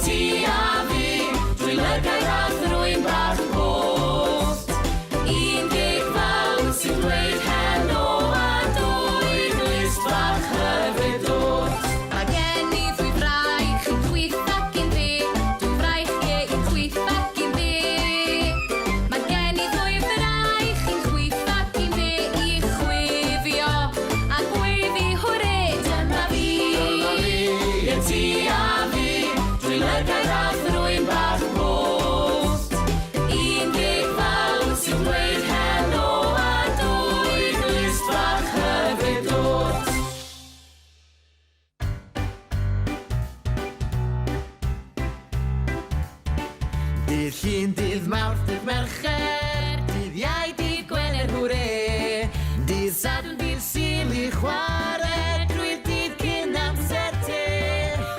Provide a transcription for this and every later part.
ti a fi, dwy lygaid a thrwyn bach post. Un geg fawr sy'n dweud helo a dwy glust fach hyfryd dwt. Mae gen i ddwy fraich, un chwith ac un dde, dwy fraich ie, un chwith ac un dde. Mae gen i ddwy fraich, un chwith ac un dde, i chwifio a gweiddi hwre, dyma fi. Dyma fi, y ti a fi, dwy lygaid a thrwyn bach post. Un geg fawr sy'n dweud helo a dwy glust fach hyfryd dwt. Dydd Llun, dydd Mawrth, dydd Mercher, dydd Iau, dydd Gwener, hwre! Dydd Sadwrn, dydd Sul i chwarae drwy'r dydd cyn amser te.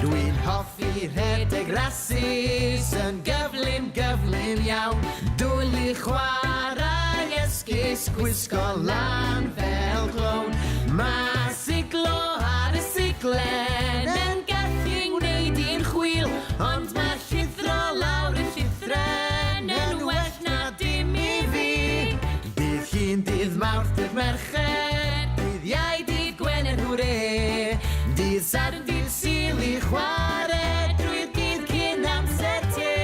Dwi'n hoffi rhedeg rasys yn gyflym, gyflym iawn. Dwlu chwarae esgus, gwisgo lan fel clown. Mae siglo ar y siglen yn gallu ngwneud i'n chwil, ond mae llithro lawr y llithren yn well na dim i fi. Dydd Llun, dydd Mawrth, dydd Mercher, dydd Iau, dydd Gwener, hwre! Dydd Sadwrn, dydd Sul i chwarae drwy'r dydd cyn amser te.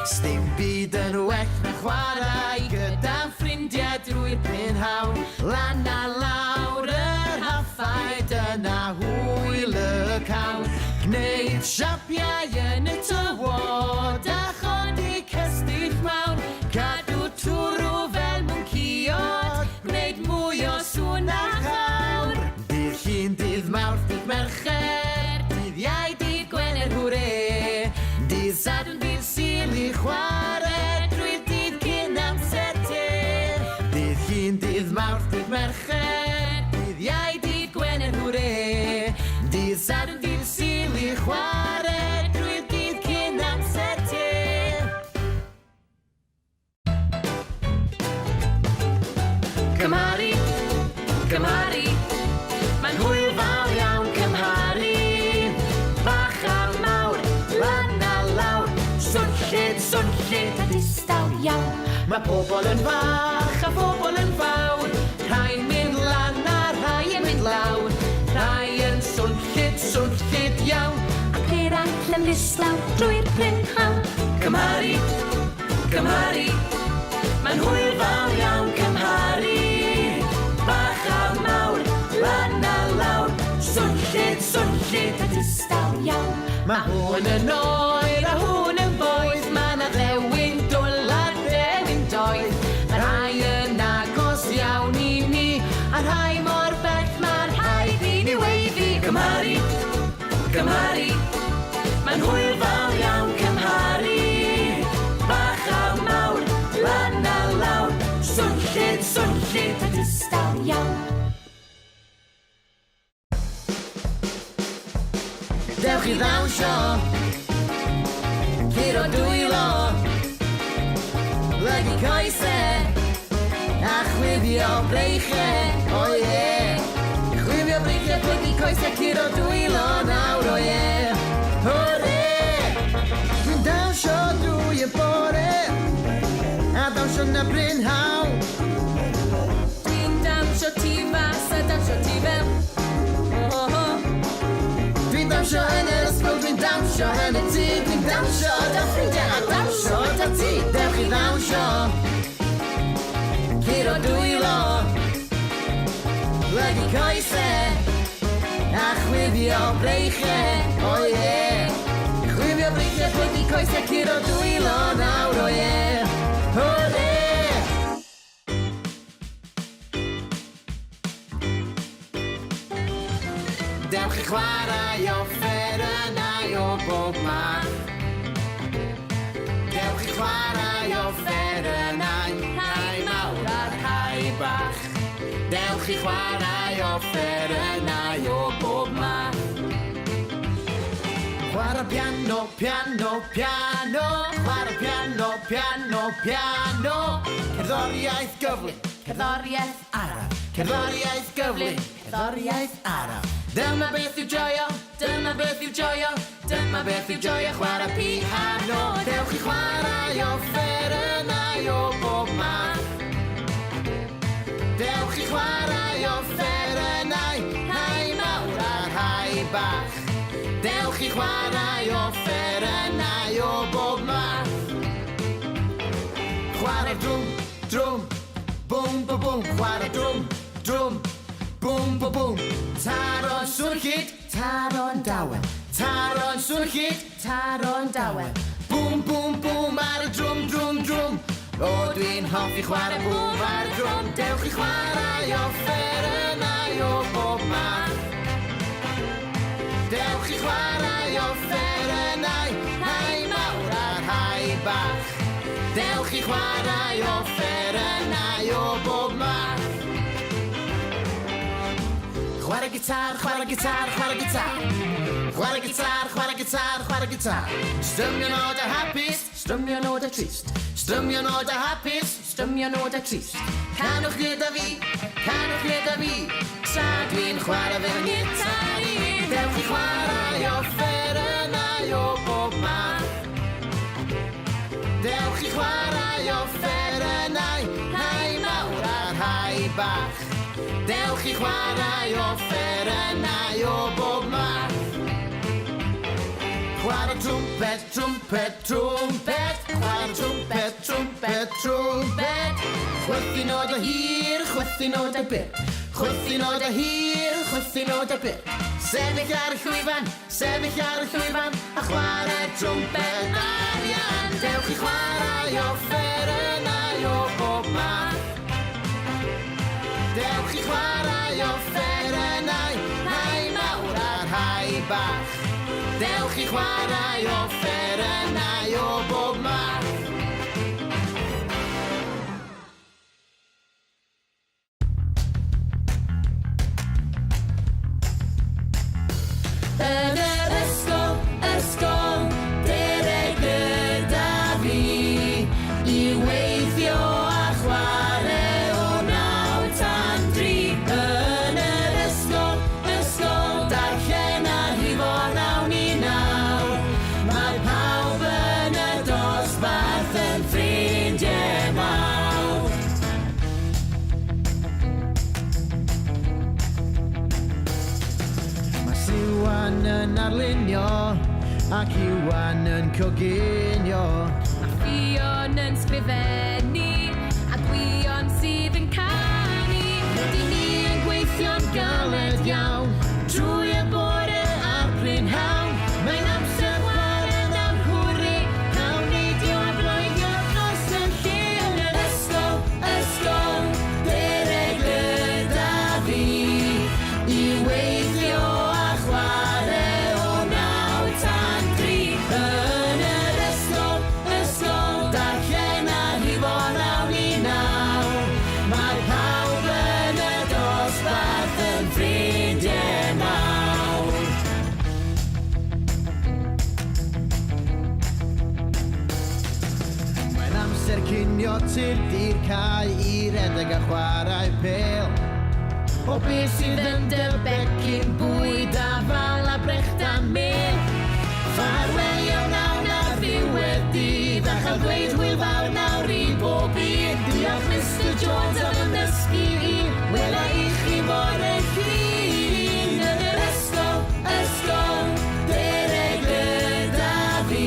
Sdim byd yn well na chwarae gyda ffrindiau drwy'r prynhawn. Lan a lawr yr haffau, dyna hwyl y cawn. Gwneud siapiau yn y tywod a chodi cestyll mawr. Cadw twrw fel mwncïod, gwneud mwy o sŵn na chawr. Dydd Llun, dydd Mawrth, dydd Mercher, dydd Iau, dydd Gwener, hwre! Dydd Sadwrn, dydd Sul i chwarae drwy'r dydd cyn amser te. Dydd Llun, dydd Mawrth, dydd Mercher, dydd Iau, dydd Gwener, hwre! Dydd Sadwrn, dydd Sul i chwarae drwy'r dydd cyn amser te. Cymharu, cymharu, mae'n hwyl fawr iawn cymharu. Bach a mawr, lan a lawr, swnllyd, swnllyd a distaw iawn. Mae pobl yn fach a phobl yn fawr, rhai'n mynd lan a rhai yn mynd lawr, rhai yn swnllyd, swnllyd iawn. Ac eraill yn ddistaw drwy'r prynhawn. Cymharu, cymharu, mae'n hwyl fawr iawn cymharu. Bach a mawr, lan a lawr, swnllyd, swnllyd a distaw iawn. Mae hwn yn oer a hwn yn boeth, mae 'na ddewin dwl a dewin doeth. Mae rhai yn agos iawn i ni, a rhai mor bell mae'n rhaid i ni weiddi. Cymharu, cymharu, mae'n hwyl fawr iawn cymharu. Bach a mawr, lan a lawr, swnllyd, swnllyd a distaw iawn. Dewch i ddawnsio, curo dwylo, plygu coese, a chwifio breichie, o ie. Chwifio breichie, plygu coese, curo dwylo nawr, o ie. Hwre! Dwi'n dawnsio drwy y bore, a dawnsio na brynhawn. Dwi'n dawnsio tu fas a dawnsio tu fewn. Oh, oh, oh. Dwi'n dawnsio yn yr ysgol, dwi'n dawnsio yn y tŷ, dwi'n dawnsio 'da ffrindiau a dawnsio 'da ti. Dewch i ddawnsio, curo dwylo, plygu coese, a chwifio breichie, o ie. Chwifio breichie, plygu coese, curo dwylo nawr, o ie. Hwre! Dewch i chwarae offerynnau o bob math. Dewch i chwarae offerynnau, rhai mawr a rhai bach. Dewch i chwarae offerynnau o bob math. Chwarae piano, piano, piano. Chwarae piano, piano, piano. Cerddoriaeth gyflym, cerddoriaeth araf. Cerddoriaeth gyflym, cerddoriaeth araf. Dyma beth yw joio, dyma beth yw joio, dyma beth yw joio chwarae piano. Dewch i chwarae offerynnau o bob math. Dewch i chwarae offerynnau, rhai mawr a rhai bach. Dewch i chwarae offerynnau o bob math. Chwarae'r drwm, drwm, bwm, bwm, bwm. Chwarae drwm, drwm, bwm, bwm, bwm. Taro'n swnllyd, taro'n dawel. Taro'n swnllyd, taro'n dawel. Bwm, bwm, bwm ar y drwm, drwm, drwm. O, dwi'n hoffi chwarae bwm ar y drwm. Dewch i chwarae offerynnau o bob math. Dewch i chwarae offerynnau, rhai mawr a rhai bach. Dewch i chwarae offerynnau o bob math. Chwarae gitar, chwarae gitar, chwarae gitar. Chwarae gitar, chwarae gitar, chwarae gitar. Strymio nodau hapus, strymio nodau trist. Strymio nodau hapus, strymio nodau trist. Canwch gyda fi, canwch gyda fi, tra dwi'n chwarae fy ngitar i. Dewch i chwarae offerynnau o bob math. Dewch i chwarae offerynnau, rhai mawr a rhai bach. Dewch i chwarae offerynnau o bob math. Chwarae trwmped, trwmped, trwmped. Chwarae trwmped, trwmped, trwmped. Chwythu nodau hir, chwythu nodau byr. Chwythu nodau hir, chwythu nodau byr. Sefyll ar y llwyfan, sefyll ar y llwyfan, a chwarae trwmped arian. Dewch i chwarae offerynnau o bob math. Dewch i chwarae offerynnau, rhai mawr a rhai bach. Dewch i chwarae offerynnau o bob math. Yn yr ysgol, ysgol, dere gyda fi i weithio a chwarae o 9 tan 3. Yn yr ysgol, ysgol, darllen a rhifo 9 i 9. Mae pawb yn y dosbarth yn ffrindiau mawr. Mae Siwan yn arlunio ac Iwan yn coginio. Mae Ffion yn sgrifennu a Gwion sydd yn canu. Rydyn ni yn gweithio'n galed iawn trwy y bore a'r prynhawn. Mae'n amser chwarae nawr, hwre! Cawn neidio a bloeddio dros y lle yn yr ysgol, ysgol. Dere gyda fi i weithio a chwarae o 9 tan 3. Yn yr ysgol, ysgol, darllen a rhifo 9 i 9. Mae pawb yn y dosbarth yn ffrindiau mawr. Mae'n amser cinio, tyrd i'r cae i redeg a chwarae pêl. O beth sydd yn dy becyn bwyd afal a brechdan mêl? Ffarwelio nawr ar ddiwedd dydd a chael dweud hwyl fawr nawr i bob un. Diolch, Mr Jones, am yn dysgu i. Wela i chi bore Llun yn yr ysgol, ysgol. Dere gyda fi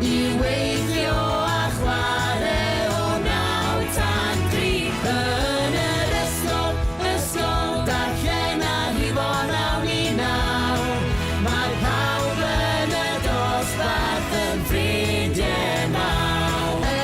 i weithio a chwarae o 9 tan 3. Yn yr ysgol, ysgol, darllen a rhifo 9 i 9. Mae pawb yn y dosbarth yn ffrindiau mawr.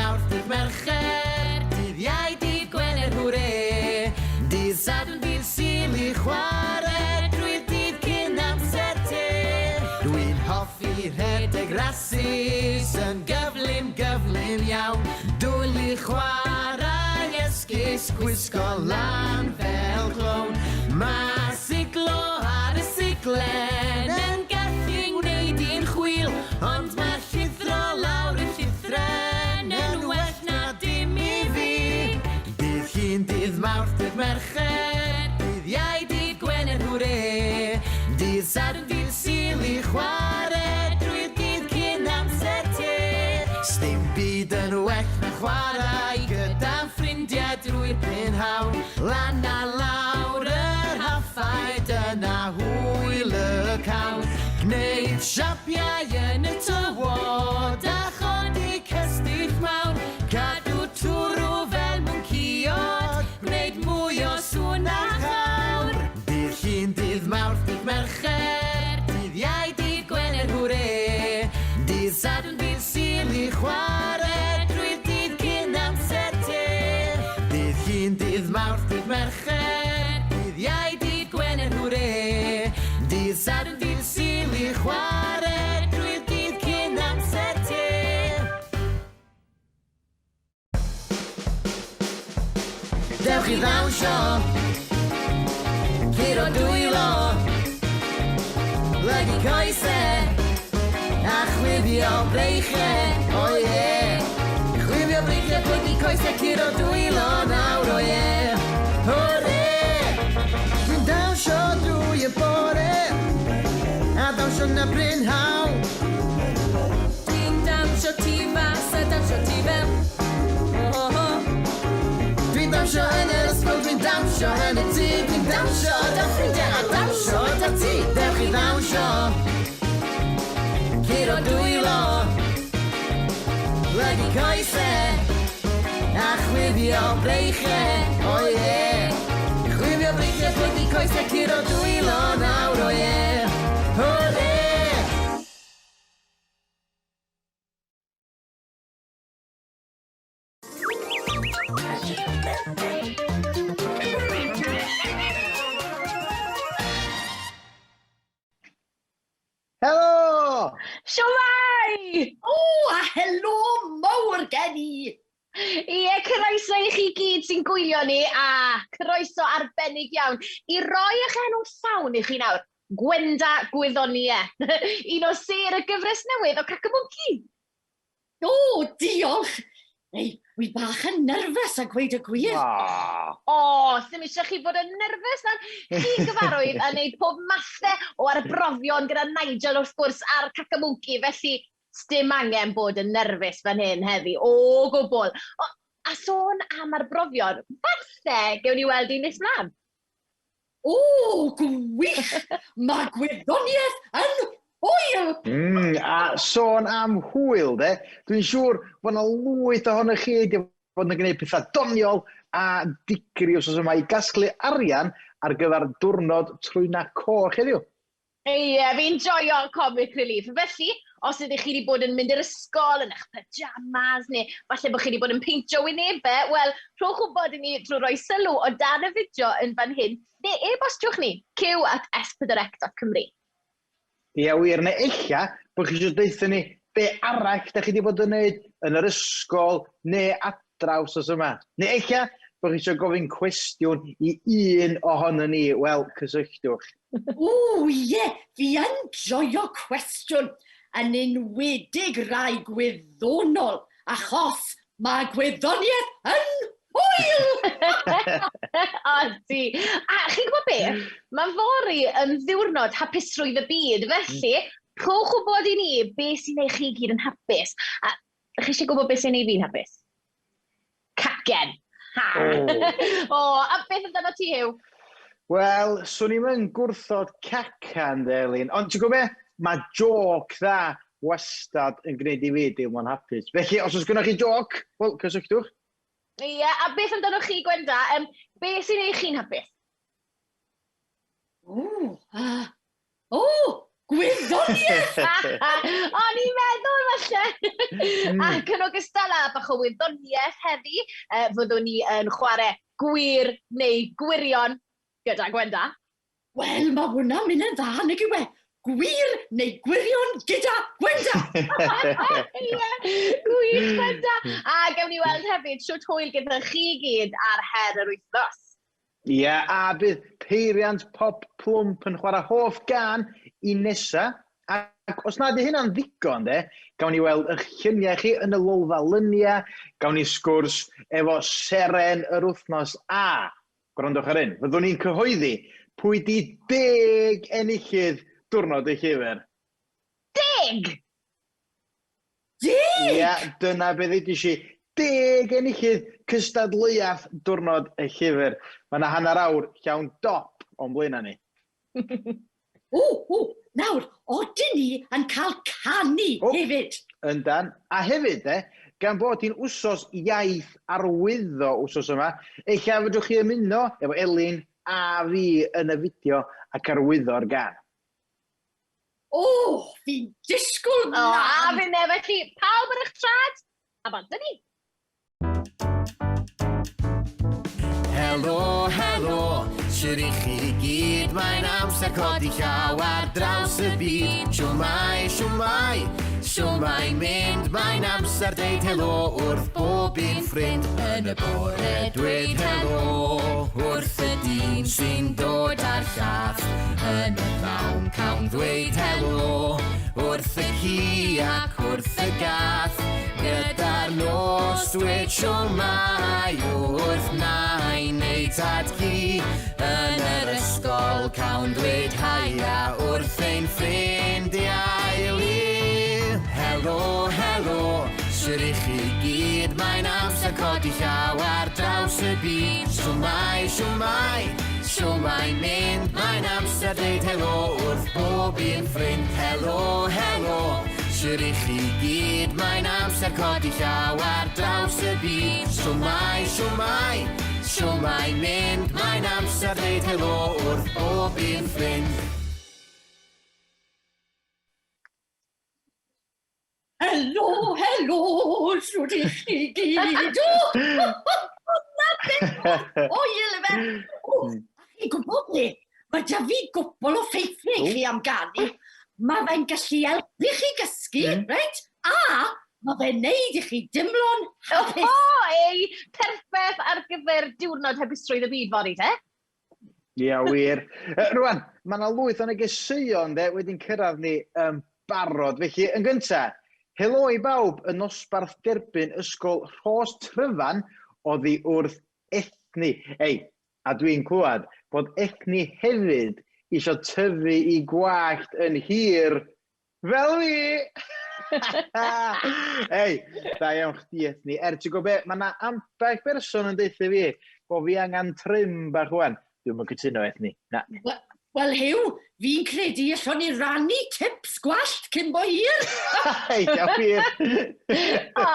Mawrth, dydd Mercher, dydd Iau, dydd Gwener, hwre! Dydd Sadwrn, dydd Sul i chwarae drwy'r dydd cyn amser te. Dwi'n hoffi rhedeg rasys yn gyflym, gyflym iawn. Dwlu chwarae esgus, gwisgo lan fel clown. Mae siglo ar y siglen yn gallu ngwneud i'n chwil, ond mae llithro lawr y llithren yn well na dim i fi. Dydd Llun, dydd Mawrth, dydd Mercher, dydd Iau, dydd Gwener, hwre! Dydd Sadwrn, dydd Sul i chwarae drwy'r dydd cyn amser te. Sdim byd yn well na chwarae gyda'n ffrindiau drwy'r prynhawn. Lan a lawr yr haffau, dyna hwyl y cawn. Gwneud siapiau yn y tywod a chodi cestyll mawr. Cadw twrw fel mwncïod, gwneud mwy o sŵn na chawr. Dydd Llun, dydd Mawrth, dydd Mercher, dydd Iau, dydd Gwener, hwre! Dydd Sadwrn, dydd Sul i chwarae drwy'r dydd cyn amser te. Dydd Llun, dydd Mawrth, dydd Mercher, dydd Iau, dydd Gwener, hwre! Dydd Sadwrn, dydd Sul i chwarae drwy'r dydd cyn amser te. Dewch i ddawnsio, curo dwylo, plygu coese, a chwifio breichiau, o ie. Chwifio breichiau, plygu coese, curo dwylo nawr, o ie. Hwre! Dwi'n dawnsio drwy y bore, a dawnsio na brynhawn. Dwi'n dawnsio tu fas a dawnsio tu fewn. Oh, oh, oh. Dwi'n dawnsio yn yr ysgol, dwi'n dawnsio yn y tŷ, dwi'n dawnsio 'da ffrindiau a dawnsio 'da ti. Dewch i ddawnsio, curo dwylo, plygu coese, a chwifio breichiau, o ie. Chwifio breichiau, plygu coese, curo dwylo nawr, o ie. Hwre! Helo! Siwmai! O, a helo mawr gen i! Ie, croeso i chi gyd sy'n gwylio ni, a croeso arbennig iawn i roi eich enw llawn i chi nawr. Gwenda Gwyddoniaeth, un o sêr y gyfres newydd o Cacamwnci. O, diolch! Ei, wi bach yn nerfus a gweud y gwir. Oh. O, ddim eisiau chi fod yn nerfus nawr. Chi'n gyfarwydd yn gwneud pob mathau o arbrofion gyda Nigel wrth gwrs a'r Cacamwnci, felly sdim angen bod yn nerfus fan hyn heddi, o gwbl. O, a sôn am arbrofion, falle gewn ni weld un nes mlaen. O, gwych! Mae gwyddoniaeth yn hwyl! A sôn am hwyl, de, dwi'n siŵr bod yna lwyth ohonoch chi wedi bod yn gwneud pethau doniol a digri wsos yma i gasglu arian ar gyfer diwrnod trwyna coch heddiw. Ie, fi'n joio comic relief. Felly, os ydych chi wedi bod yn mynd i'r ysgol yn eich pyjamas, neu falle bod chi wedi bod yn peintio wynebau, wel, rhowch wybod i ni drwy roi sylw o dan y fideo yn fan hyn, neu e-bostiwch ni, q@s4c.cymru. Ie, wir, neu ella bod chi eisiau deutha ni be arall da chi wedi bod yn neud yn yr ysgol neu adra wsos yma. Neu ella bod chi eisiau gofyn cwestiwn i un ohono ni, wel, cysylltwch. O, ie, fi yn joio cwestiwn, yn enwedig rai gwyddonol, achos mae gwyddoniaeth yn hwyl! Odi. A chi'n gwybod be? Mae fory yn ddiwrnod hapusrwydd y byd, felly rhowch wybod i ni beth sy'n neud chi gyd yn hapus. A chi eisiau gwybod beth sy'n neud fi'n hapus? Cacen! Ha! O, a beth amdano ti, Huw? Wel, swn i'm yn gwrthod cacan, de, Elin. Ond ti'n gwybod be? Mae jôc dda wastad yn gwneud i fi deimlo'n hapus. Felly, os oes gennych chi jôc, wel, cysylltwch. Ie, a beth amdano chi, Gwenda? Be sy'n neud chi'n hapus? O, o, Gwyddoniaeth! O'n i'n meddwl falle. Ac yn ogystal â bach o wyddoniaeth heddi, fyddwn ni yn chwarae gwir neu gwirion gyda Gwenda. Wel, mae hwnna'n mynd yn dda, nag yw e? Gwir neu gwirion gyda Gwenda! Ie, gwych Gwenda! A gewn ni weld hefyd shwt hwyl gyda chi gyd ar her yr wythnos. Ie, yeah, a bydd peiriant pop plwmp yn chwarae hoff gan i nesa. Ac os nad yw hynna'n ddigon, de, gawn ni weld eich lluniau chi yn y lolfa lyniau, gawn ni sgwrs efo seren yr wythnos a, gwrandwch ar hyn, fyddwn ni'n cyhoeddi pwy di 10 enillydd diwrnod y llyfr. 10? 10? Ia, dyna be ddeudais i. 10 enillydd cystadleuaeth diwrnod y llyfr. Mae yna hanner awr llawn dop o'n blaenau ni. O, o, nawr, odyn ni yn cael canu hefyd. Yndan. A hefyd, de, gan bod hi'n wsos iaith arwyddo wsos yma, ella fedrwch chi ymuno efo Elin a fi yn y fideo ac arwyddo'r gân. O, fi'n disgwyl O, a finne, felly, pawb ar eich trad, a bant â ni. Helo, helo, shwt i chi gyd? Mae'n amser codi llaw ar draws y byd. Shwmae, shwmae, shwmae mynd? Mae'n amser deud helo wrth bob un ffrind. Yn y bore dweud helo wrth y dyn sy'n dod â'r llath. Yn y pnawn cawn ddweud helo wrth y ci ac wrth y gath. Gyda'r nos dweud shwmae wrth nain neu tad-cu. Yn yr ysgol cawn dweud haia wrth ein ffrindiau lu. Helo, helo, shwt i chi gyd? Mae'n amser codi llaw ar draws y byd. Shwmae, shwmae, shwmae mynd? Mae'n amser dweud helo wrth bob un ffrind. Helo, helo, shwt i chi gyd? Mae'n amser codi llaw ar draws y byd. Shwmae, shwmae, shwmae mynd? Mae'n amser dweud helo wrth bob un ffrind. Helo, helo, shwt i chi gyd? O, na beth hwyl ife! O, a chi'n gwybod be? Mae 'da fi gwpl o ffeithiau i chi am ganu. Mae fe'n gallu helpu chi gysgu, reit? A mae fe'n neud i chi dimlo'n hapus. O, ei, perffaith ar gyfer diwrnod hapusrwydd y byd fory, te. Ia, wir. Rwan, mae yna lwyth o negeseuon de, wedi'n cyrraedd ni yn barod. Felly, yn gynta, helo i bawb yn nosbarth derbyn Ysgol Rhos Tryfan oddi wrth Ethni. Ei, a dwi'n clywed bod Ethni hefyd eisiau tyfu i gwallt yn hir fel fi! Ei, da iawn chdi Ethni. Er, ti'n gwybod be, mae yna ambell berson yn deutha fi bod fi angen trim bach wan. Dwi'm yn cytuno Ethni, na. Wel Huw, fi'n credu allwn ni rannu tips gwallt cyn bo hir. Ei, da wir. O,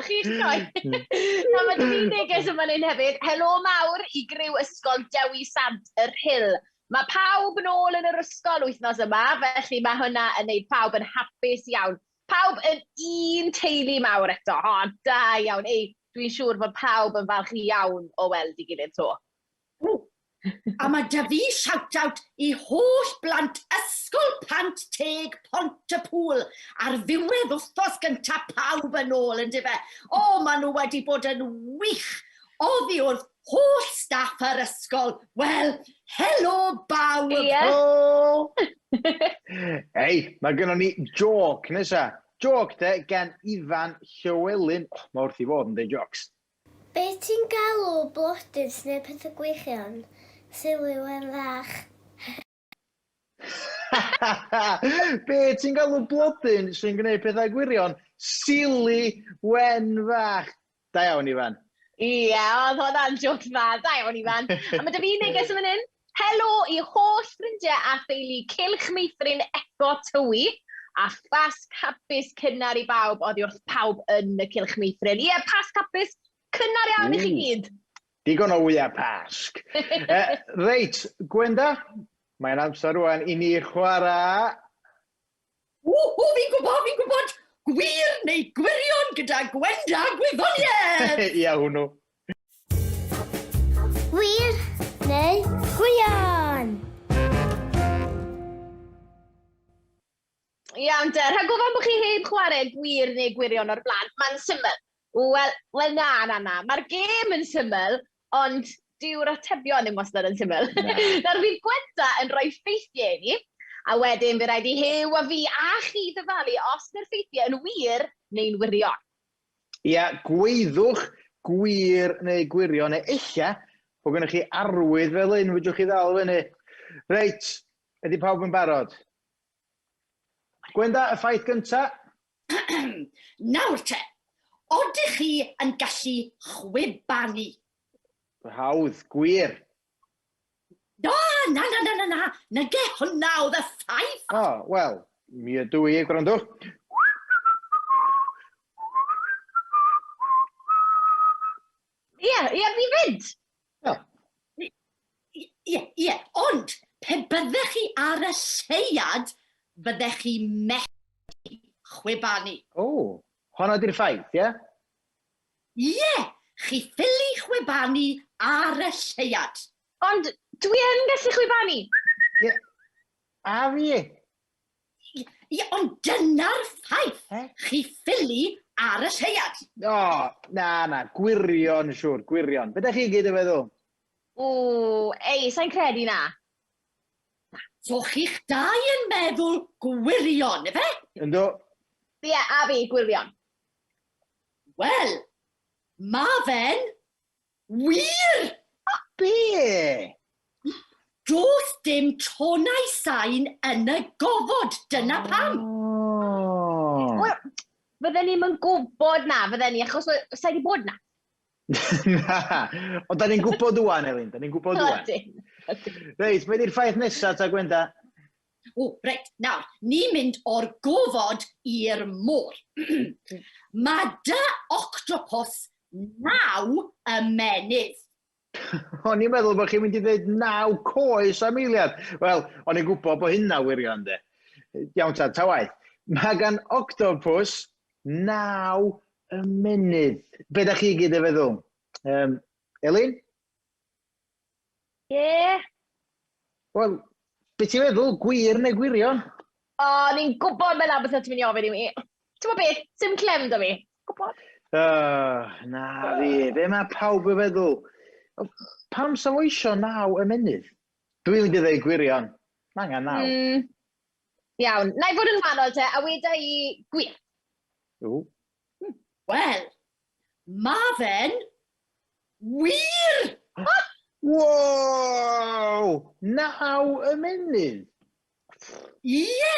chi'ch doi. Na, mae 'da fi neges yn fan hyn hefyd. Helo mawr i griw Ysgol Dewi Sant y Rhyl. Mae pawb yn ôl yn yr ysgol wythnos yma, felly mae hwnna yn neud pawb yn hapus iawn. Pawb yn un teulu mawr eto. O, da iawn. Ei, dwi'n siŵr fod pawb yn falch iawn o weld ei gilydd 'to. O, a mae 'da fi shout-out i holl blant Ysgol Pant Teg Pont-y-pŵl ar ddiwedd wythnos gynta pawb yn ôl, yndyfe? O, maen nhw wedi bod yn wych oddi wrth holl staff yr ysgol. Wel, helo bawb! Ie. Helo! Ei, mae gynnon ni jôc nesa. Jôc de gan Ifan Llywelyn. Oh, mae wrth i fod yn deud jôcs. Be ti'n galw blodyn sy'n neud petha gwychion? Sili wen fach. Be ti'n galw blodyn sy'n gwneud pethau gwirion? Sili wen fach. Da iawn, Ifan. Ie, oedd hwnna'n joc dda. Da iawn, Ifan. A mae 'da fi neges yn fan hyn. Helo i holl ffrindiau a theulu Cylch Meithrin Eco Tywi a Phasg hapus cynnar i bawb oddi wrth pawb yn y Cylch Meithrin. Ie, Pasg hapus cynnar iawn i chi gyd. Digon o wyau Pasg. Reit, Gwenda, mae'n amser rwan i ni chwarae... O, o, fi'n gwybod, fi'n gwybod! Gwir neu gwirion gyda Gwenda Gwyddoniaeth! Ia, hwnnw. Wir neu gwirion? Iawn te, rhag ofn bod chi heb chwarae gwir neu gwirion o'r blaen, mae'n syml. Wel, wel na, na, na. Mae'r gêm yn syml, ond dyw'r atebion ddim wastad yn syml. Nawr fydd Gwenda yn rhoi ffeithiau i ni, a wedyn fydd rhaid i Huw a fi a chi ddyfalu os ydy'r ffeithiau yn wir neu'n wirion. Ia, gweiddwch gwir neu gwirion, neu ella bod gennych chi arwydd fel hyn fedrwch chi ddal fyny. Reit, ydy pawb yn barod? Gwenda, y ffaith gynta? Nawr te, odych chi yn gallu chwibanu? Hawdd, gwir. Na, na, na, na, na, na, nage hwnna oedd y ffaith. O, oh, wel, mi ydw i, gwrandwch. Ie, ie, fi fyd. Ie. Ie, ie, ond pe byddech chi ar y lleuad, byddech chi methu chwibanu. O, honna di'r ffaith, ie? Ie, chi ffili chwibanu ar y lleuad. Ond dwi yn gallu chwibanu. Ie, a fi. Ie, ond dyna'r ffaith. Eh? Chi ffili ar y lleuad. O, na, na, gwirion siŵr, gwirion. Be da chi gyd yn feddwl? O, ei, sa'n credu na. So chi'ch dau yn meddwl gwirion, efe? Yndw. Ie, a fi, gwirion. Wel, ma fe'n wir! Be? Does dim tonau sain yn y gofod, dyna pam. Oh. Wel, fydden ni'm yn gwybod na, fydden ni, achos sa i 'di bod na. Na, ond da ni'n gwybod ŵan, Elin, da ni'n gwybod ŵan. Ydyn. Reit, be di'r ffaith nesaf ta, Gwenda? O, reit, nawr, ni'n mynd o'r gofod i'r môr. Mae dy octopus naw ymennydd. O'n i'n meddwl bod chi'n mynd i ddweud naw coes am eiliad. Wel, o'n i'n gwybod bod hynna wirion, de. Iawn ta, ta waeth. Mae gan octopus naw ymennydd. Be da chi gyd yn feddwl? Um, Elin? Ie. Yeah. Wel, be ti'n feddwl? Gwir neu gwirion? O, ni'n gwybod fel beth ti'n mynd i ofyn i mi. Ti'n gwybod beth? Sim clem da fi. Gwybod. Uh, na fi, be mae pawb yn feddwl? Pam sa fo isio naw ymennydd? Dwi'n mynd i ddweud gwirion. Mae angen naw. Iawn, na i fod yn wahanol te, a weda i gwir. Ww. Wel, ma fe'n wir! Wow! Naw ymennydd? Ie,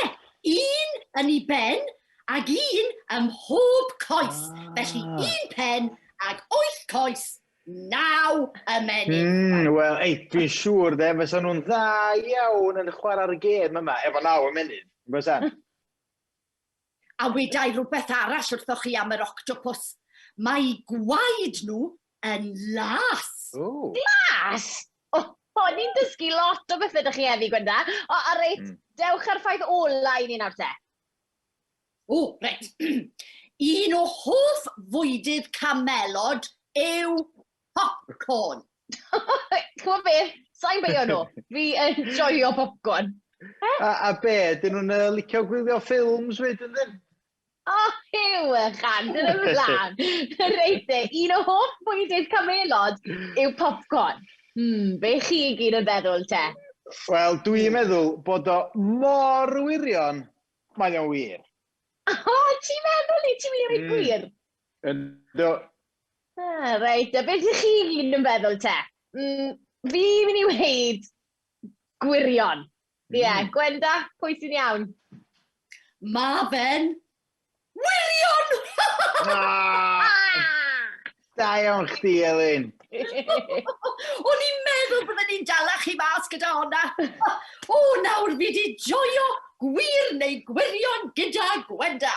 un yn ei ben ag un ym mhob coes. Ah. Felly un pen ag wyth coes, naw ymennydd. Wel, ei, dwi'n siŵr de, fysa nhw'n dda iawn yn chwarae'r gêm yma, efo naw ymennydd. Fysa? A wedai rhywbeth arall wrthoch chi am yr octopus. Mae gwaed nhw yn las. O. Las? O, o, ni'n dysgu lot o bethau ydych chi heddi, Gwenda. O, a reit, dewch ar ffaith ola i ni nawr te. O, reit. Un o hoff fwydydd camelod yw popcorn. Ch'mod beth? Sa'n beio nhw. Fi yn joio popcorn. A, a be, dyn nhw'n uh, licio gwylio ffilms fyd, yndyn? O, Huw, chan, dyna ymlaen. Reit te, un o hoff bwydydd camelod yw popcorn. Be chi i gyd yn feddwl te? Wel, dwi'n meddwl bod o mor wirion, mae o'n wir. O, ti'n meddwl ni? Ti'n mynd i roi gwir? Yndw. Ah, reit, a beth ych chi i gyd yn feddwl te? Fi mynd i weud gwirion. Ie, yeah, Gwenda, pwy sy'n iawn? Ma fe'n wirion! Ah, da iawn chdi, Elin. O'n i'n meddwl bydden ni'n dala chi mas gyda honna. O, nawr fi di joio gwir neu gwirion gyda Gwenda.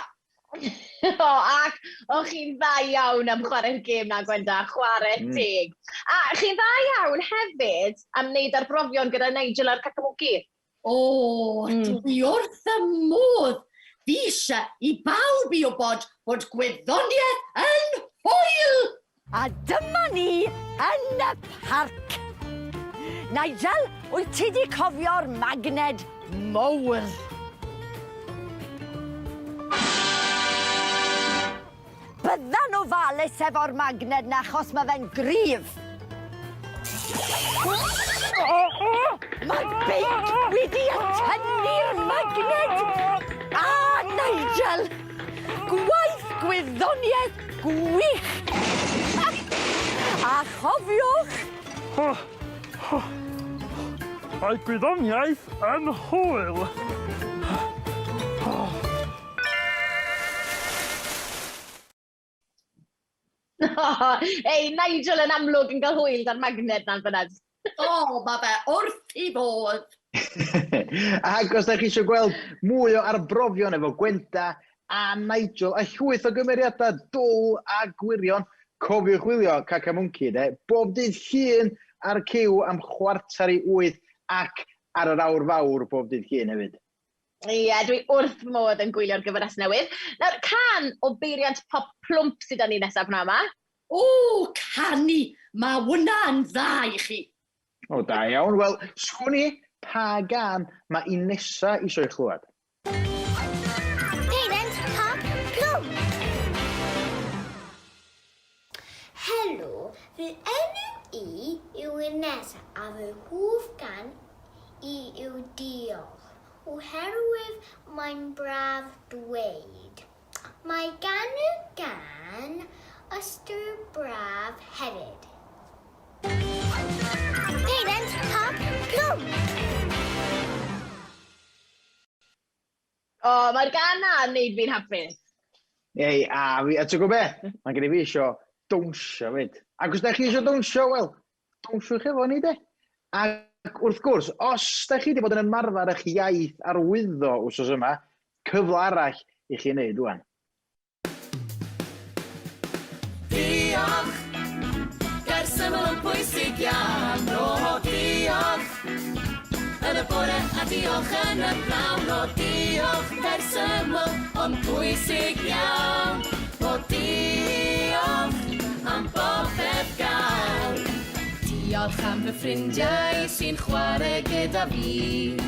O, ac o chi'n dda iawn am chwarae'r gêm na, Gwenda, chwarae teg. A chi'n dda iawn hefyd am wneud arbrofion gyda Nigel a'r Cacamwci. O, dwi wrth y modd. fi eisiau i bawb i wybod bod gwyddoniaeth yn hwyl! A dyma ni yn y parc. Nigel, wyt ti 'di cofio'r magned mowr? Bydda'n ofalus efo'r magned 'na achos ma' fe'n gryf. Mae'r beic wedi atynnu'r magned! A, Nigel! Gwaith gwyddoniaeth gwych! A chofiwch... Mae gwyddoniaeth yn hwyl! Ei, Nigel yn amlwg yn cael hwyl da'r magnet na'n fyna. O, mae fe wrth i fodd. Ac os da chi eisiau gweld mwy o arbrofion efo Gwenda a Nigel a llwyth o gymeriadau dwl a gwirion, cofiwch wylio Cacamwnci, de, bob dydd Llun ar Cyw am chwarter i wyth ac ar yr awr fawr bob dydd Llun hefyd. Ie, dwi wrth fy modd yn gwylio'r gyfres newydd. Nawr, can o beiriant pop plwmp sydd â ni nesaf hwnna yma. O, canu! Mae hwnna'n dda i chi. O, da iawn. Wel, sgwn i pa gan mae i nesa eisiau chlywed. Peiriant pop plwmp! Helo, fy enw i yw Inesa a fy hoff gan i yw Diolch, oherwydd mae'n braf dweud. Mae gan y gân ystyr braf hefyd. Peiriant Pop Plwm! O, mae'r gân 'na yn neud fi'n hapus. Ei, a fi, a ti'n gwybod be? Mae gen i fi isio dawnsio fyd. Ac os da chi isio dawnsio, wel, dawnsiwch efo ni de. Ac wrth gwrs, os da chi wedi bod yn ymarfer eich iaith arwyddo wsos yma, cyfle arall i chi wneud rwan. Diolch! Gair syml ond pwysig iawn. O, diolch! Yn y bore a diolch yn y pnawn. O, diolch! Gair syml ond pwysig iawn. O, diolch am bopeth gael. Diolch am fy ffrindiau sy'n chwarae gyda fi.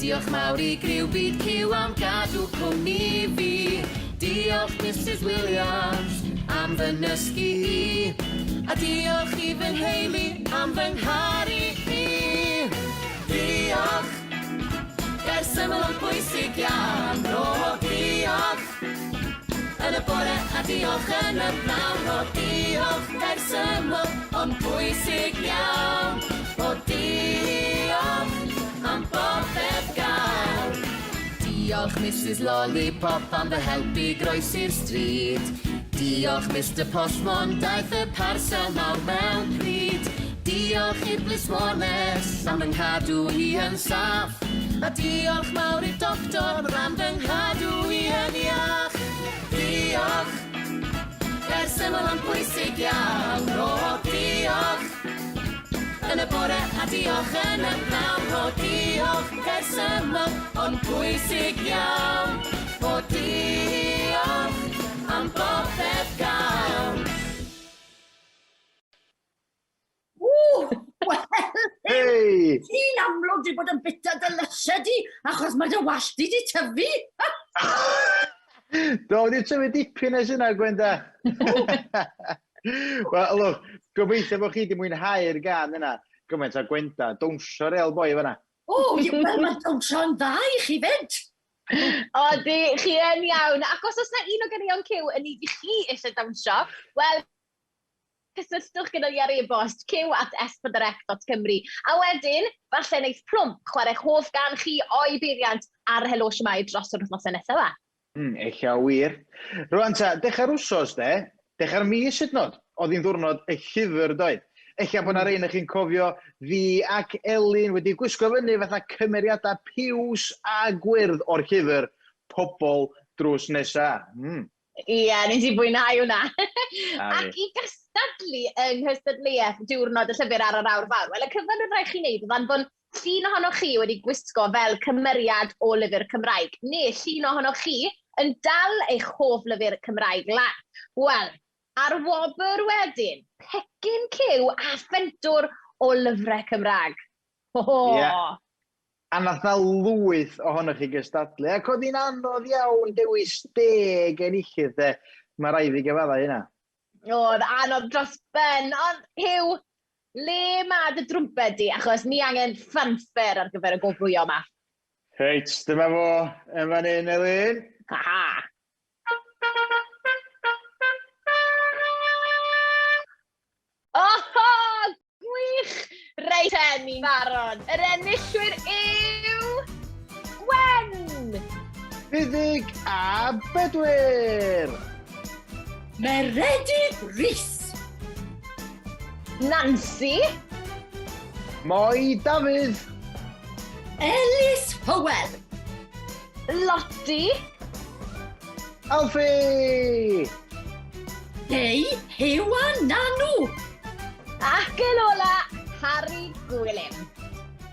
Diolch mawr i griw byd Cyw am gadw cwmni fi. Diolch Misus Williams am fy nysgu i. A diolch i fy nheulu am fy ngharu i. Diolch! Gair syml ond pwysig iawn. O, diolch! Yn y bore a diolch yn y pnawn. O, diolch! Gair syml ond pwysig iawn. O, diolch am bopeth gael. Diolch Misus Lollipop am fy helpu groesi'r stryd. Diolch Mister Postmon, daeth y parsel mawr mewn pryd. Diolch i'r blismones am fy nghadw i yn saff. A diolch mawr i'r doctor am fy nghadw i yn iach. Diolch! Gair syml ond pwysig iawn. O, diolch! Yn y bore a diolch yn y pnawn. O, diolch! Gair syml ond pwysig iawn. O, diolch am bopeth gawn. Ww! Wel, Hei! ti'n amlwg di bod yn bita dy lysiau di, achos mae dy wallt di di tyfu. Do, wedi tyfu dipyn ers yna, Gwenda. Wel, look, gobeithio bod chi wedi mwynhau'r gan yna. Gymaint o Gwenda, dawnsio real boi fan'na. O, wel, mae dawnsio'n dda i chi fyd. O, di, chi yn iawn. Ac os oes na un o ganeuon Cyw yn un i chi eisiau dawnsio, wel, cysylltwch gyda ni ar e-bost cyw@s4c.cymru. A wedyn, falle wneith Plwmp chwarae'ch hoff gan chi o'i beiriant ar Helo Shwmae dros yr wythnosau nesaf yma. Ella wir. Rwan ta, dechrau'r wsos de, dechrau'r mis hyd yn oed, oedd hi'n ddwrnod y llyfr doedd. Ella bod 'na rei ohonoch chi'n cofio fi ac Elin wedi gwisgo fyny fatha cymeriadau piws a gwyrdd o'r llyfr Pobol Drws Nesa. Ie, nes i fwynhau hwnna. Ac i gystadlu yng nghystadleuaeth Diwrnod y Llyfr ar yr Awr Fawr, wel, y cyfan oedd rhaid chi wneud oedd anfon Llun ohonoch chi wedi gwisgo fel cymeriad o lyfr Cymraeg, neu llun ohonoch chi yn dal eich hoff lyfr Cymraeg lan. Wel, a'r wobr wedyn, pecyn cyw a phentwr o lyfrau Cymraeg. Ho ho! Yeah. A nath na lwyth ohonoch chi gystadlu, ac oedd hi'n anodd iawn dewis deg enillydd de. Mae rhaid fi gyfaddau hynna. Oedd anodd dros ben, ond Huw, le mae dy drwmped di? Achos ni angen ffanffer ar gyfer y gwobrwyo yma. Reit, dyma fo yn fan hyn, Elin. Ha ha! Oho! Gwych! Reit te, ni'n barod. Yr enillwyr yw... Gwen! Buddug a Bedwyr! Meredydd Rees! Nancy! Moi Dafydd! Elis Hywel! Lottie! Alfie! Dei, Huw a Nanw! Ac yn ola, Harry Gwilym.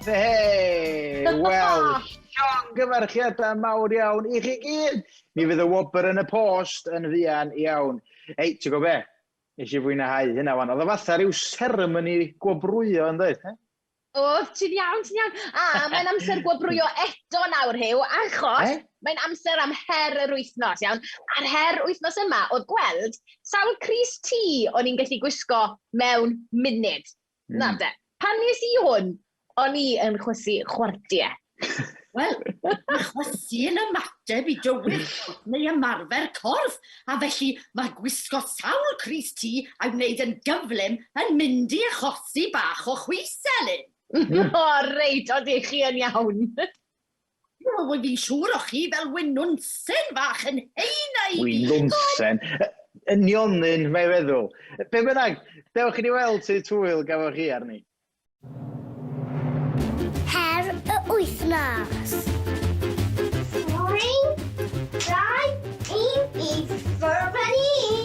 Hei! Wel, llongyfarchiadau mawr iawn i chi gyd! Mi fydd y wobr yn y post yn fuan iawn. Ei, ti'n gwybod be? Nes i fwynhau hynna wan. Oedd o fatha rhyw seremoni gwobrwyo yn dweud? Eh? O, ti'n iawn, ti'n iawn. A mae'n amser gwobrwyo eto nawr, Huw, achos eh? mae'n amser am her yr wythnos, iawn. A'r her wythnos yma oedd gweld sawl crys T o'n i'n gallu gwisgo mewn munud. Na de, pan nes i hwn, o'n i yn chwysu chwartiau. Wel, mae chwysu yn ymateb i dywydd neu ymarfer corff, a felly mae gwisgo sawl crys T a'i wneud yn gyflym yn mynd i achosi bach o chwys, Elin. O, reit, odi, chi yn iawn. Wel, fi'n siŵr o chi fel winwnsen fach yn heina i fi. Winwnsen? Yn nionyn, mae'n feddwl. Be bynnag, dewch i ni weld sut hwyl gafoch chi arni. Her y wythnos. 3, 2, 1, i ffwrdd â ni!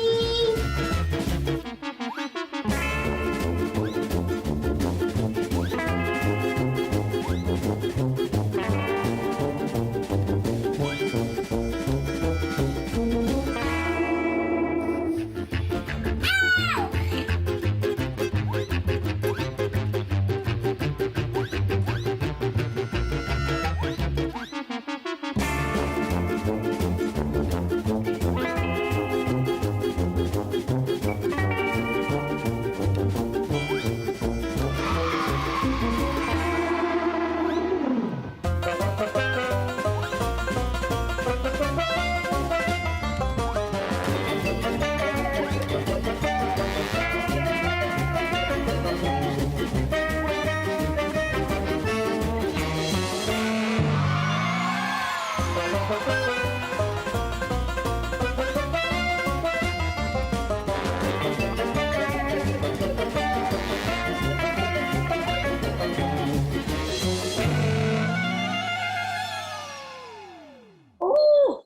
O!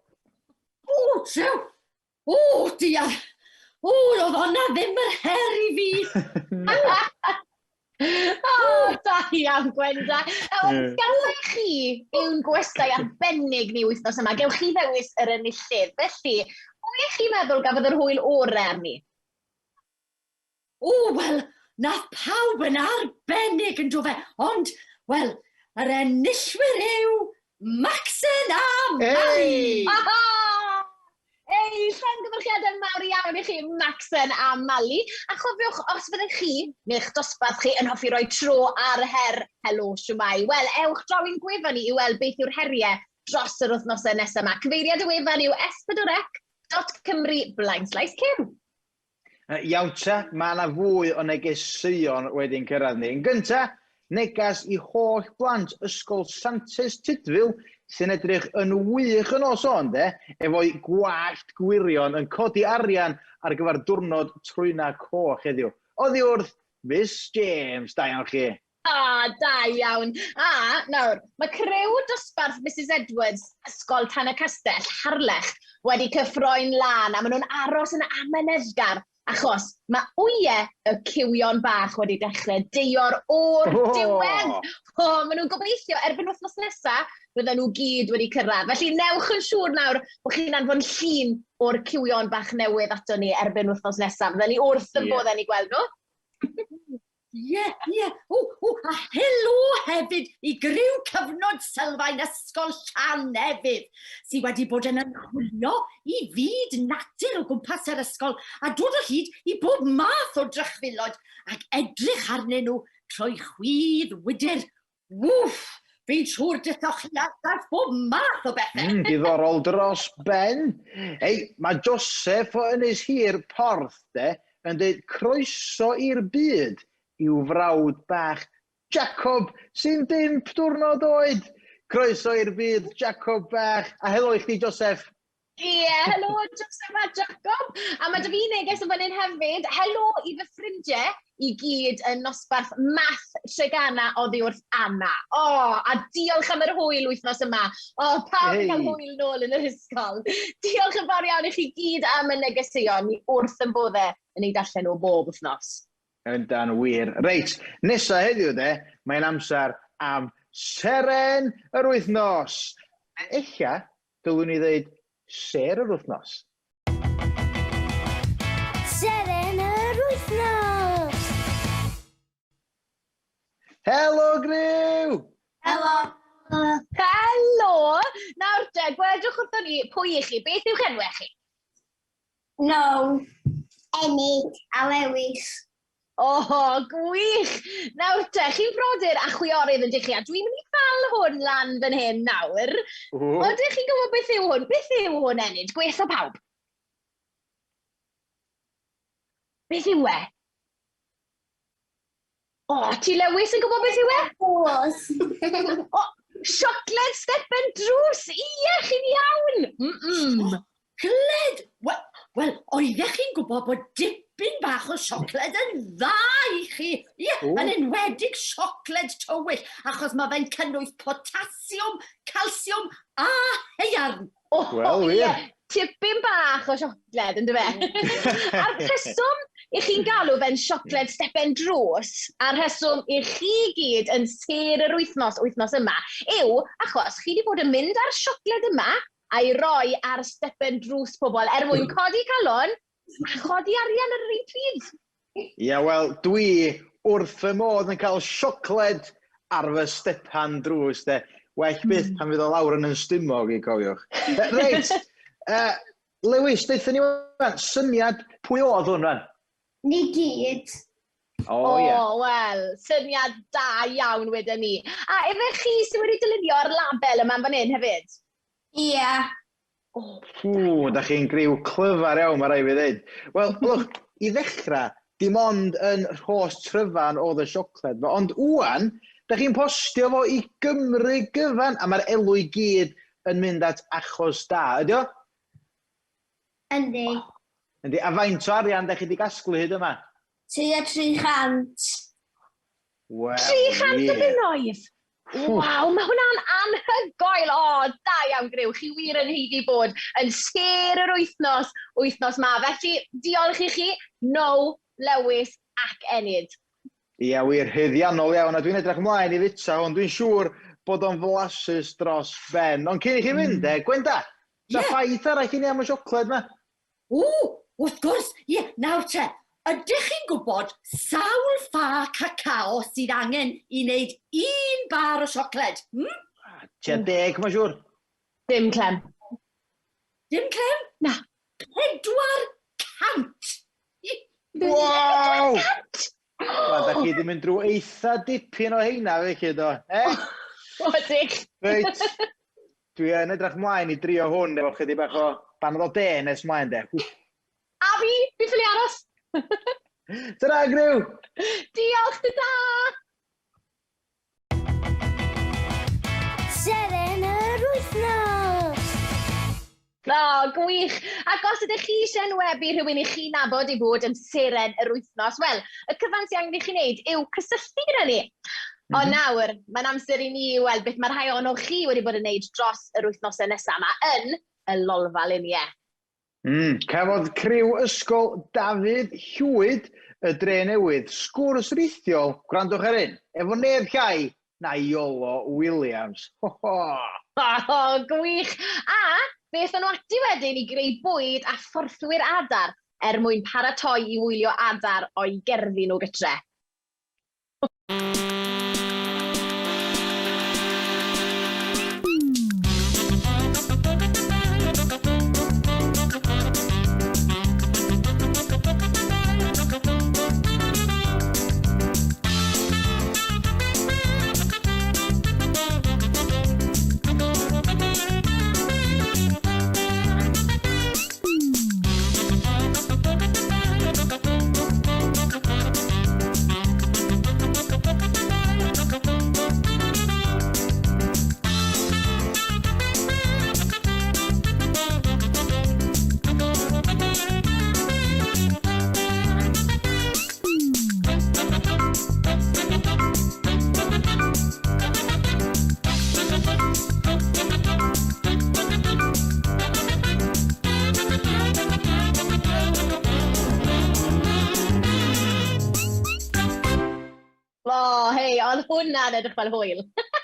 O, trew! O, diar! O, roedd honna ddim yr her i fi! O, da iawn, Gwenda. Mm. Gallai chi yw'n gwestai arbennig ni wythnos yma. Gewch chi ddewis yr enillydd. Felly, pwy ych chi'n meddwl gafodd yr hwyl orau arni? O, wel, nath pawb yn arbennig yn do fe, ond, wel, yr enillwyr yw Macsen a Mali! Hey! Ei, llongyfarchiadau mawr iawn i chi, Macsen a Mali. A chofiwch, os fyddech chi, neu'ch dosbarth chi, yn hoffi roi tro ar her Helo Shwmae, wel, ewch draw i'n gwefan ni i weld beth yw'r heriau dros yr wythnosau nesaf yma. Cyfeiriad y wefan yw s4c.cymru blaenslaes cyw. Iawn ta, mae yna fwy o negeseuon wedi'n cyrraedd ni. Yn gynta, neges i holl blant Ysgol Santes Tudful sy'n edrych yn wych yn nos o'n de, efo'i gwallt gwirion yn codi arian ar gyfer diwrnod trwyna coch heddiw. Oddi wrth Miss James, da iawn chi. A, da iawn. A, nawr, mae criw dosbarth Mrs Edwards, Ysgol Tan y Castell, Harlech, wedi cyffroi'n lân a maen nhw'n aros yn amyneddgar Achos mae wyau y cywion bach wedi dechrau deor o'r oh. diwedd. O, oh, maen nhw'n gobeithio erbyn wythnos nesaf bydden nhw gyd wedi cyrraedd. Felly newch yn siŵr nawr bod chi'n anfon llun o'r cywion bach newydd ato ni erbyn wythnos nesaf. Fydden ni wrth yn yeah. boddau ni gweld nhw. Ie, ie. O, o, a helo hefyd i griw cyfnod sylfaen Ysgol Llanefydd, sydd wedi bod yn ymchwilio i fyd natur o gwmpas yr ysgol a dod o hyd i bob math o drychfilod ac edrych arnyn nhw trwy chwydd wydr. Wff! Fi'n siŵr detoch chi ar bob math o bethau. Diddorol dros ben. Ei, mae Joseph o Ynys Hir Porth, de, yn dweud croeso i'r byd i'w frawd bach Jacob, sy'n bump diwrnod oed. Croeso i'r byd, Jacob bach. A helo i chdi, Joseph. Ie, yeah, helo Joseph a Jacob. A mae dy fi neges yn fan hyn hefyd. Helo i fy ffrindiau i gyd yn nosbarth math Tregana oddi wrth Anna. O, oh, a diolch am yr hwyl wythnos yma. O, oh, pawb yn cael hwyl nôl yn yr ysgol. Diolch yn fawr iawn i chi gyd am y negeseuon. Ni wrth yn boddau yn ei darllen nhw bob wythnos. Yndan wir. Reit, nesa heddiw de, mae'n amser am seren yr wythnos. Ella, dylwn i ddeud sêr yr wythnos. Seren yr wythnos! Helo, griw! Helo! Helo! Nawr te, gwedwch wrthon ni pwy i chi, beth yw'ch enwau chi? No. Enid a Lewis. O, oh, gwych! Nawr te, chi'n brodyr a chwiorydd yn chi, a dwi'n mynd i ddal hwn lan fan hyn nawr. Ydych chi'n gwybod beth yw hwn? Beth yw hwn, Enid? Gwetho pawb. Beth yw e? O, oh, ti Lewis yn gwybod beth yw e? Drws. o, siocled stepen drws! Ie, chi'n iawn! Mm -mm. Siocled! Wel, well, oeddech chi'n gwybod bod dipyn bach o siocled yn dda i chi? Ie, yn enwedig siocled tywyll, achos mae fe'n cynnwys potasiwm, calsiwm a haearn. O, Wel, wir. Ie, tipyn bach o siocled, yn dyfe? A'r rheswm i chi'n galw fe'n siocled stepen drws, a'r rheswm i chi gyd yn sêr yr wythnos, wythnos yma, yw achos chi wedi bod yn mynd â'r siocled yma a'i roi ar stepen drws pobl er mwyn codi calon a chodi arian ar yr un pryd. Ie, wel, dwi wrth fy modd yn cael siocled ar fy stepan drws, de. Well byth pan fydd o lawr yn yn stumog i, cofiwch. Reit, Lewis, deutha ni wan, syniad pwy oedd hwn rwan? Ni gyd. O, ie. O, wel, syniad da iawn wedyn ni. A efe chi sydd wedi dylunio'r label yma fan hyn hefyd? Ie. Ww, da chi'n griw clyfar iawn, mae rhaid fi ddweud. Wel, look, i ddechrau, dim ond yn rhos tryfan oedd y siocled fo, ond ŵan, da chi'n postio fo i Gymru gyfan, a mae'r elw i gyd yn mynd at achos da, ydy o? Yndi. Yndi, a faint o arian da chi wedi gasglu hyd yma? Tua 300. Wel, 300 o wir. bunnoedd! Waw, mae hwnna'n anhygoel! O, da iawn griw, chi wir yn haeddu bod yn sêr yr wythnos, wythnos ma. Felly, diolch i chi, Now, Lewis ac Enid. Ie, wir, haeddiannol iawn, a dwi'n edrych ymlaen i fita hwn. Dwi'n siŵr bod o'n flasus dros ben. Ond cyn i chi fynd, de, Gwenda, na Ie. ffaith arall i ni am y siocled ma? O, wrth gwrs, ie, nawr te, ydych chi'n gwybod sawl ffa cacao sydd angen i wneud un bar o siocled? Tua 10, mae'n siŵr. Dim clem. Dim clem? Na. 400! Wow! Wel, da chi wedi mynd drwy eitha dipyn o heina, felly, do. Eh? O, ydych. Reit. Dwi yn edrych mlaen i drio hwn efo chydig bach o banad o de nes mlaen, de. A fi, fi ffili aros. Tara, griw! Diolch, ta-da! Seren yr wythnos! O, gwych! Ac os ydych chi eisiau enwebu rhywun i chi nabod i fod yn seren yr wythnos, wel, y cyfan sy'n angen i chi wneud yw cysylltu gyda ni. Ond nawr, mae'n amser i ni weld beth mae rhai ohonoch chi wedi bod yn wneud dros yr wythnosau nesaf yma yn y lolfa luniau. Mm, cafodd criw ysgol Dafydd Llwyd y Dre Newydd sgwrs rithiol, gwrandwch ar hyn, efo neb llai na Iolo Williams. Ho ho! O, gwych! A beth nhw ati wedyn i greu bwyd a phorthwyr adar er mwyn paratoi i wylio adar o'i gerddi nhw gytre. O, hei, oedd hwnna'n edrych fel hwyl.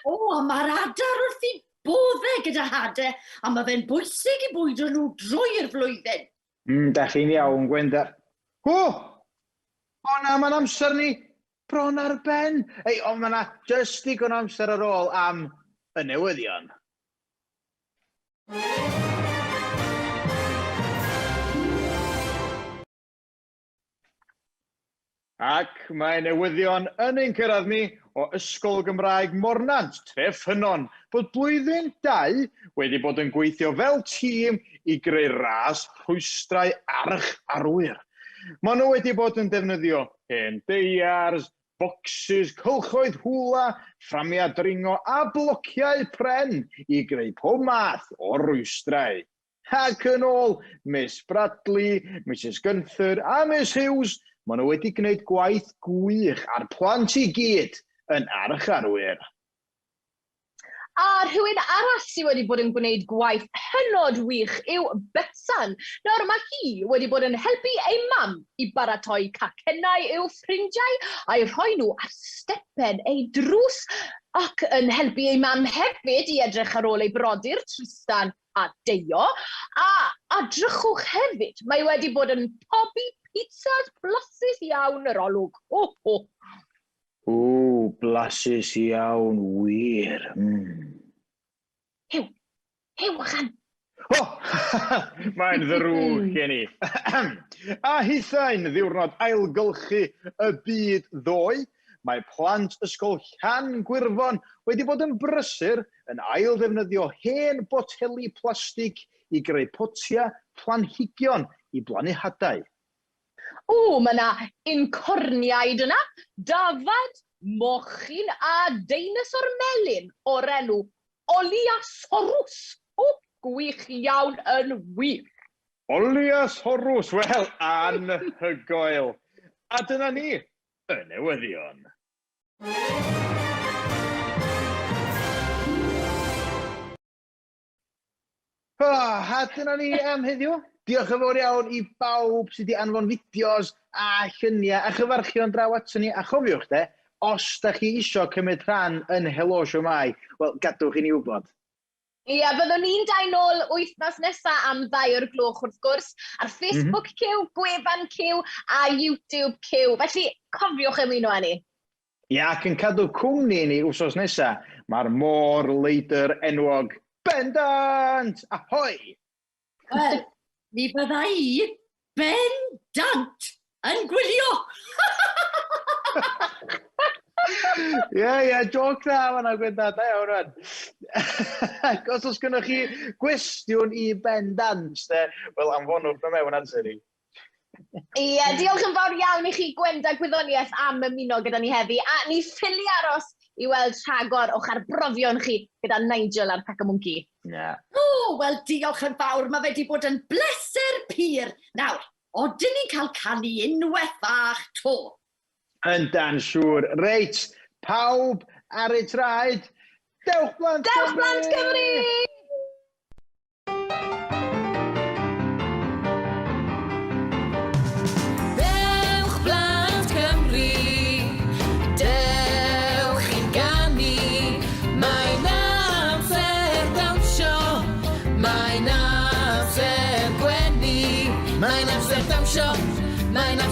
O, a mae'r adar wrth i bodde gyda hade, a mae fe'n bwysig i bwydo nhw drwy'r flwyddyn. Da chi'n iawn, Gwenda. O! O na, mae'n amser ni bron ar ben. Ei, ond mae yna jyst digon o amser ar ôl am y newyddion. Ac mae newyddion yn ein cyrraedd ni o Ysgol Gymraeg Mornant, Treffynnon, bod blwyddyn 2 wedi bod yn gweithio fel tîm i greu ras rhwystrau arch arwyr. Maen nhw wedi bod yn defnyddio hen deiars, bocsys, cylchoedd hwla, fframiau dringo a blociau pren i greu pob math o rwystrau. Ac yn ôl Miss Bradley, Misus Gunther a Miss Hughes, maen nhw wedi gwneud gwaith gwych a'r plant i gyd yn archarwyr. A rhywun arall sydd wedi bod yn gwneud gwaith hynod wych yw Betsan. Nawr mae hi wedi bod yn helpu ei mam i baratoi cacennau i'w ffrindiau a'i rhoi nhw ar stepen ei drws ac yn helpu ei mam hefyd i edrych ar ôl ei brodyr Tristan a Deio. A, a drychwch hefyd, mae wedi bod yn pobi pizzas blasus iawn yr olwg. Ho, ho. Ww, blasus iawn, wir. Huw, Huw, achan! O! Mae'n ddrwg gen i. A hithau'n ddiwrnod ailgylchu y byd ddoe, mae plant ysgol Llan Gwyrfon wedi bod yn brysur yn ail-ddefnyddio hen boteli plastig i greu potiau planhigion i blannu hadau. O, mae yna uncorniaid yna, dafad, mochyn a deinosor melyn o'r enw Oliasaurus. O, gwych iawn yn wir. Oliasaurus, wel, anhygoel. A dyna ni, y newyddion. Oh, a dyna ni am heddiw. Diolch yn fawr iawn i bawb sydd wedi anfon fideos a lluniau a chyfarchion draw ato ni. A chofiwch de, os da chi isio cymryd rhan yn Helo Shwmae, wel, gadwch i ni wybod. Ie, byddwn ni'n dau nôl wythnos nesaf am 2 o'r gloch wrth gwrs, ar Facebook Cyw, gwefan Cyw a YouTube Cyw. Felly, cofiwch ymuno â ni. Ie, ac yn cadw cwmni i ni wsos nesa, mae'r môr leidr enwog Bendant! Ahoi! Wel, mi fydda i bendant yn gwylio! Ie, ie, joc dda fan'na, Gwenda, da iawn, rwan. Ac os oes gynnoch chi gwestiwn i Bendant, de, wel, anfonwch nhw mewn ato ni. Ie, diolch yn fawr iawn i chi Gwenda Gwyddoniaeth am ymuno gyda ni heddi. A ni ffili aros i weld rhagor o'ch arbrofion chi gyda Nigel a'r Pac-y-Mwnci. Ie. O, wel diolch yn fawr, mae fe wedi bod yn bleser pur. Nawr, odyn ni'n cael canu unwaith fach to? Yndan siŵr. Reit, pawb ar eu traed. Dewch blant Dewch blant Cymru!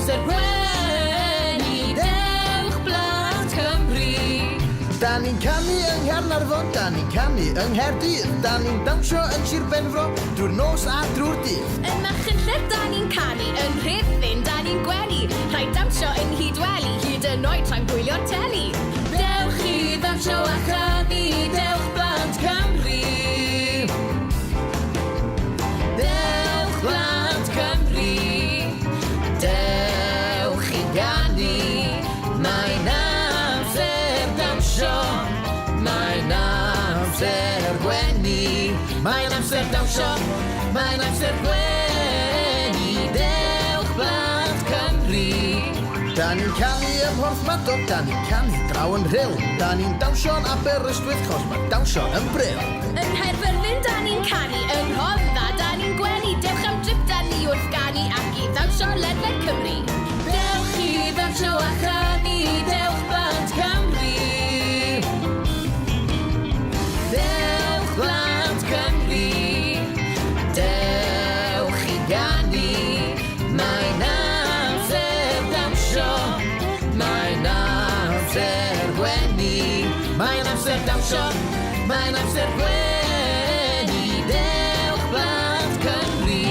amser gwenu, dewch blant Cymru. Da ni'n canu yng Nghaernarfon, da ni'n canu yng Nghaerdydd, da ni'n dawnsio yn Sir Benfro drwy'r nos a drwy'r dydd. Yn Machynlleth da ni'n canu, yn Rhuthun da ni'n gwenu, rhaid dawnsio yn Nghydweli, hyd yn oed tra'n gwylio'r teli. Dewch i ddawnsio a chanu, dewch blant Cymru. Dewch blant Cymru. Dewch i ganu. Mae'n amser dawnsio. Mae'n amser gwenu. Mae'n amser dawnsio, mae'n amser gwenu. Dewch blant Cymru. Da ni'n canu ym Mhorthmadog, da ni'n canu draw yn Rhyl. Da ni'n dawnsio'n Aberystwyth, chos mae dawnsio yn bril. Yng Nghaerfyrddin da ni'n canu, yng Rhondda da ni'n gwenu, dewch am drip da ni wrth ganu ac i ddawnsio ledled Cymru. Dewch i ddawnsio a chanu, dewch blant Cymru. Dewch blant Cymru. Dewch i ganu. Mae'n amser dawnsio. Mae'n amser gwenu. Mae'n amser dawnsio, mae'n amser gwenu. Dewch blant Cymru.